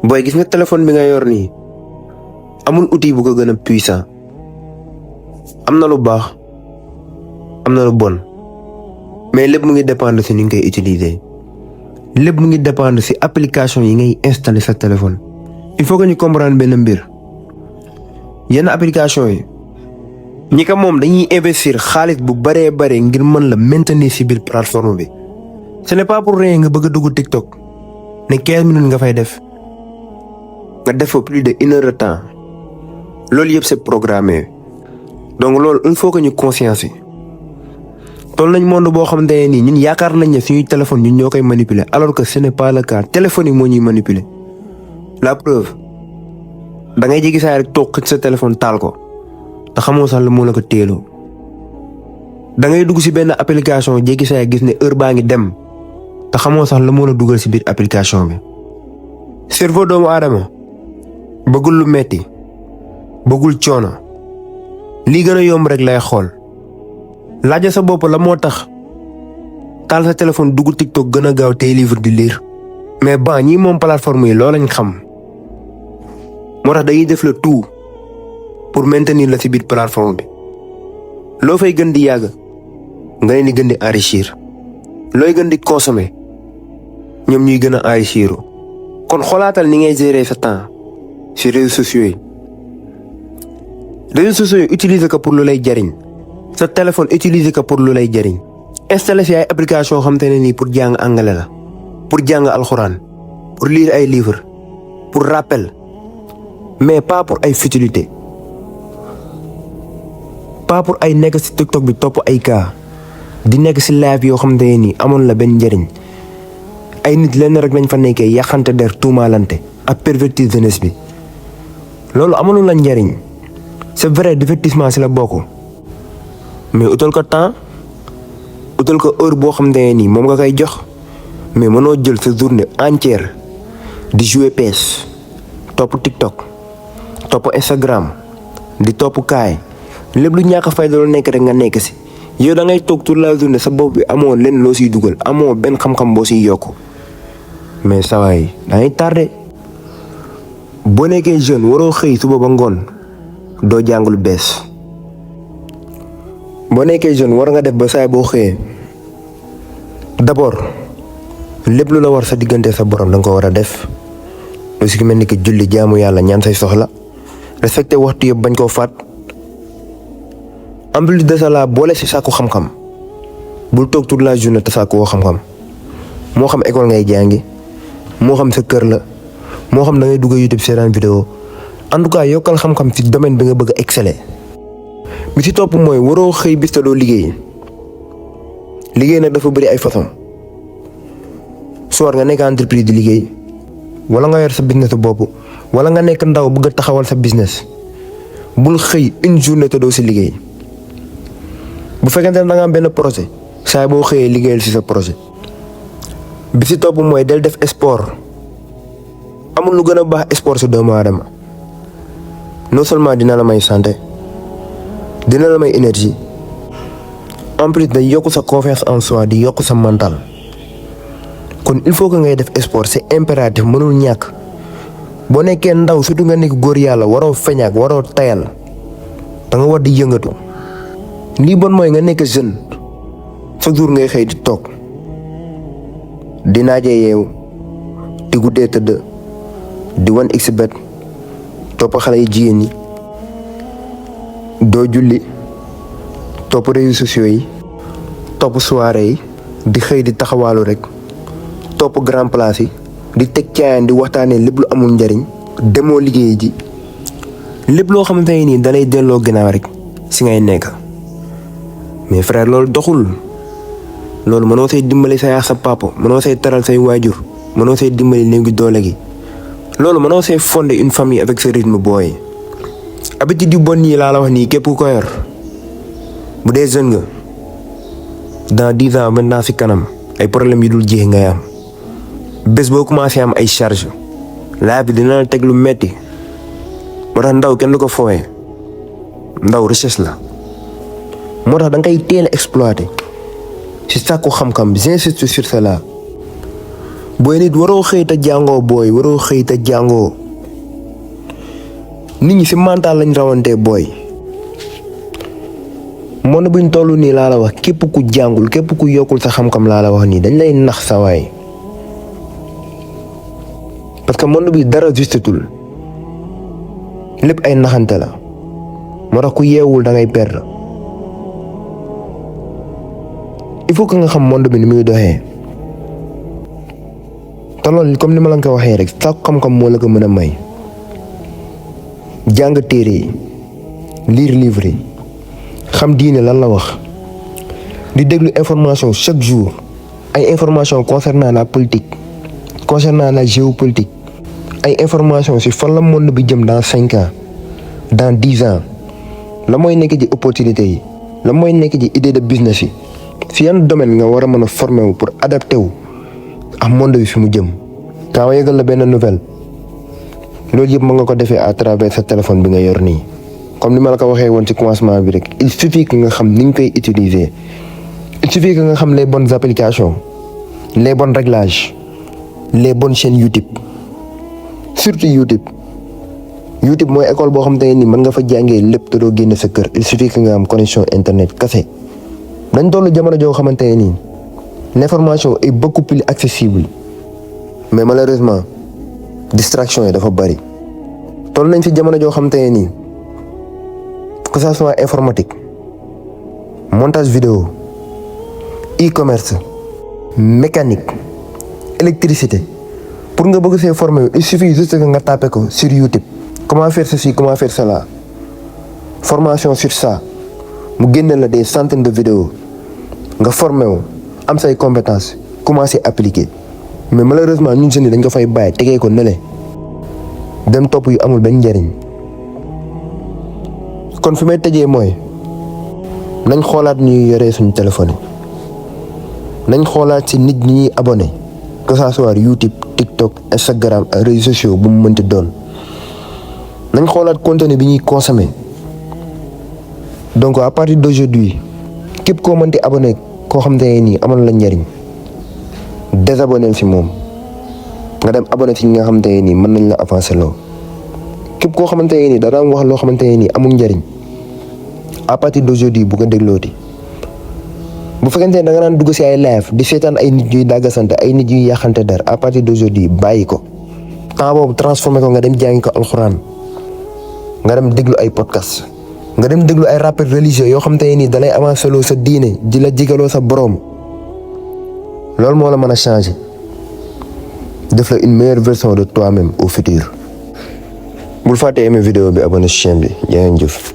booy gis nga téléphone bi nga yor nii amul outil bu ko gën a puissant am na lu baax am na lu bon mais lépp mu ngi dépendre si ni nga koy utiliser lépp mu ngi dépendre si application yi ngay installer sa téléphone. il faut que ñu comprendre benn mbir yenn application yi ñi ko moom dañuy investir xaalis bu baree bare ngir mën la maintenir si biir plateforme bi ce n'est pas pour rien nga bëgg a dugg TikTok ne 15 minutes nga fay def nga def fa plus de 1 heure de temps loolu yëpp c'est programmé donc loolu il faut que ñu conscience yi toll nañ monde boo xamante ne nii ñun yaakaar nañ ne suñuy téléphone ñun ñoo koy manipuler alors que ce n'est pas le cas téléphone yi moo ñuy manipuler la preuve da ngay jéggi saa rek toog xëcc sa téléphone taal ko te xamoo sax la moo la ko teeloo da ngay dugg si benn application jéggi saa gis ne heure baa ngi dem te xamoo sax la moo la dugal si biir application bi. cerveau doomu aadama bëggul lu metti bëggul coono lii gën a yomb rek lay xool laaj sa bopp la moo tax taal sa téléphone dugg TikTok gën a gaaw tey livre di lire mais ba ñii moom plateforme yi loolu lañ xam moo tax dañuy def le tout pour maintenir la ci biir plateforme bi loo fay gën di yàgg nga leen di gën di enrichir looy gën di consommer ñoom ñuy gën a enrichir kon xoolaatal ni ngay gérer sa temps ci réseaux sociaux yi. réseaux sociaux yi utiliser ko pour lu lay jariñ sa téléphone utiliser ko pour lu lay jariñ installer ci ay application xam te ne nii pour jàng anglais la pour jàng alxuraan pour lire ay livres pour rappel mais pas pour ay futilité pas pour ay nekk ci TikTok bi topp ay cas di nekk ci live yoo xam te ne nii amoon la benn njariñ ay nit lenn rek lañ fa nekkee yàqante der tuumaalante ak pervertir jeunesse bi loolu amul la njariñ. c'est vrai divertissement ci la bokk mais utal ko temps utal ko heure boo xam ne nii moom nga koy jox mais mënoo jël sa journée entière di jouer PS topp TikTok topp Instagram di topp kaay lépp lu ñàkk a fay loolu nekk rek nga nekk ci yow da ngay toog toute la journée sa bopp bi amoo lenn loo ciy dugal amoo benn xam-xam boo ciy yokku mais saa waay da ngay tardé boo nekkee jeune waroo xëy suba ba ngoon. doo jàng lu bees boo nekkee jeune war nga def ba saay boo xëyee d'abord lépp lu la war sa diggante sa borom da nga ko war a def lu si mel ni que julli jaamu yàlla ñaan say soxla respecté waxtu yëpp bañ koo faat en plus de ça boole si sàkku xam-xam bul toog toute la journée te sàkku woo xam-xam moo xam école ngay jàngi moo xam sa kër la moo xam da ngay dugg YouTube seetaan vidéo en tout cas yokkal xam-xam ci domaine bi nga bëgg a exceller bi ci topp mooy waroo xëy bis te doo liggéey nag dafa bëri ay façon soit nga nekk entreprise di liggéey wala nga yor sa business bopp wala nga nekk ndaw bëgg a taxawal sa business bul xëy une journée te doo ci liggéey bu fekkente ne da nga am benn projet saa boo xëyee liggéeyal ci sa projet bi ci topp mooy del def sport amul lu gën a baax sport ci doomu aadama non seulement dina la may santé dina la may énergie en plus day yokk sa confiance en soi di yokk sa mental kon il faut que ngay def sport c'est impératif mënul ñàkk boo nekkee ndaw surtout nga nekk góor yàlla waroo feñaak waroo tayal da nga war di yëngatu lii bon mooy nga nekk jeune chaque jour ngay xëy di toog di naajee yeewu di guddee tëdd di wan xbet topp xale yi jigéen ñi doo julli topp réseaux sociaux yi topp soirée yi di xëy di taxawaalu rek topp grand place yi di teg caayaan di waxtaanee lépp lu amul njariñ demoo liggéey ji lépp loo xamante ne nii dalay delloo ginnaaw rek si ngay nekk mais frère loolu doxul loolu mënoo say dimbali sa yaa sa papa mënoo say taral say waajur mënoo say dimbali néegi doole gi loolu mënoo see fonder une famille avec ce rythme booy habitude yu bon yi laa la wax nii képp ku ko yor bu dee jeune nga dans 10 ans maintenant ci kanam ay problèmes yu dul jeex ngay am bés boo commencé am ay charge laa bi dina la teg lu metti moo tax ndaw kenn du ko fooyee ndaw richesse la moo tax da ngay teel a exploiter ci sàkku xam-xam j'insiste sur cela booy nit waroo xëy te jàngoo booy waroo xëy te jàngoo nit ñi ci mental lañ rawantee booy. monde buñ toll nii laa la wax képp ku jàngul képp ku yokkul sa xam-xam laa la wax nii dañ lay nax sa waay parce que monde bi dara justetul lépp ay naxante la moo tax ku yeewul da ngay perdre. il faut que nga xam monde bi ni muy doxee te loolu comme ni ma la ko waxee rek sa xam-xam moo la ko mën a may. jàng téere yi lire livre yi xam diine lan la wax di déglu information chaque jour ay information concernant la politique concernant la géopolitique ay information ci fan la monde bi jëm dans 5 ans dans 10 ans la mooy nekk ci opportunité yi la mooy nekk ci idée de business yi ci yan domaine nga war a mën a former wu pour adapter wu ak monde bi fi mu jëm. kaa ma yëgal la benn nouvelle loolu yëpp mën nga ko defee à travers sa téléphone bi nga yor nii comme ni ma la ko waxee woon ci commencement bi rek il suffit que nga xam ni nga koy utiliser il suffit que nga xam les bonnes applications les bons réglages les bonnes chaînes YouTube surtout YouTube mooy école boo xam te ne nii mën nga fa jàngee lépp te doo génne sa kër il suffit que nga am connexion internet kese. dañ tollu jamono joo xamante ne nii l'information est beaucoup plus accessible mais malheureusement distraction yi dafa bari. toll nañ ci jamono joo xamante ne nii que ça soit informatique montage vidéo e-commerce mécanique électricité pour nga bëgg see former il suffit juste que nga tapé ko sur YouTube comment faire ceci comment faire cela formation sur ça mu génne la des centaines de vidéos nga formé wu am say compétences commencer appliquer mais malheureusement ñun jeunes yi dañ ko fay bàyyi tegee ko nële dem topp yu amul benn njëriñ. kon fi may tëjee mooy nañ xoolaat ñuy yoree suñu téléphone yi nañ xoolaat ci nit ñi ñuy abonné que ça soit YouTube TikTok Instagram ak réseaux sociaux bu mu mënti doon nañ xoolaat contenu bi ñuy consommer. donc à partir d'aujourd'hui képp koo mënti abonné koo xam te ne nii amal la njariñ désabonné ci moom nga dem abonné ci ñi nga xamante ne nii mën nañ la avancer loo képp koo xamante ne nii da daan wax loo xamante ne nii amul njariñ à partir d'aujourd'hui bu ko déglooti. bu fekkente ne da nga daan dugg ci ay live di seetaan ay nit ñuy dàggasante ay nit ñuy yàqante der à partir d'aujourd'hui bàyyi ko temps boobu transformé ko nga dem jàngi ko alxuraan nga dem déglu ay podcast nga dem déglu ay rappels religieux yoo xamante ne nii da lay avancer loo sa diine di la jigaloo sa boroom loolu moo la mën a changer def la une meilleure version de toi-même au futur. bul fàtte aimer vidéo bi abonné chaîne bi jaa ngeen jëf.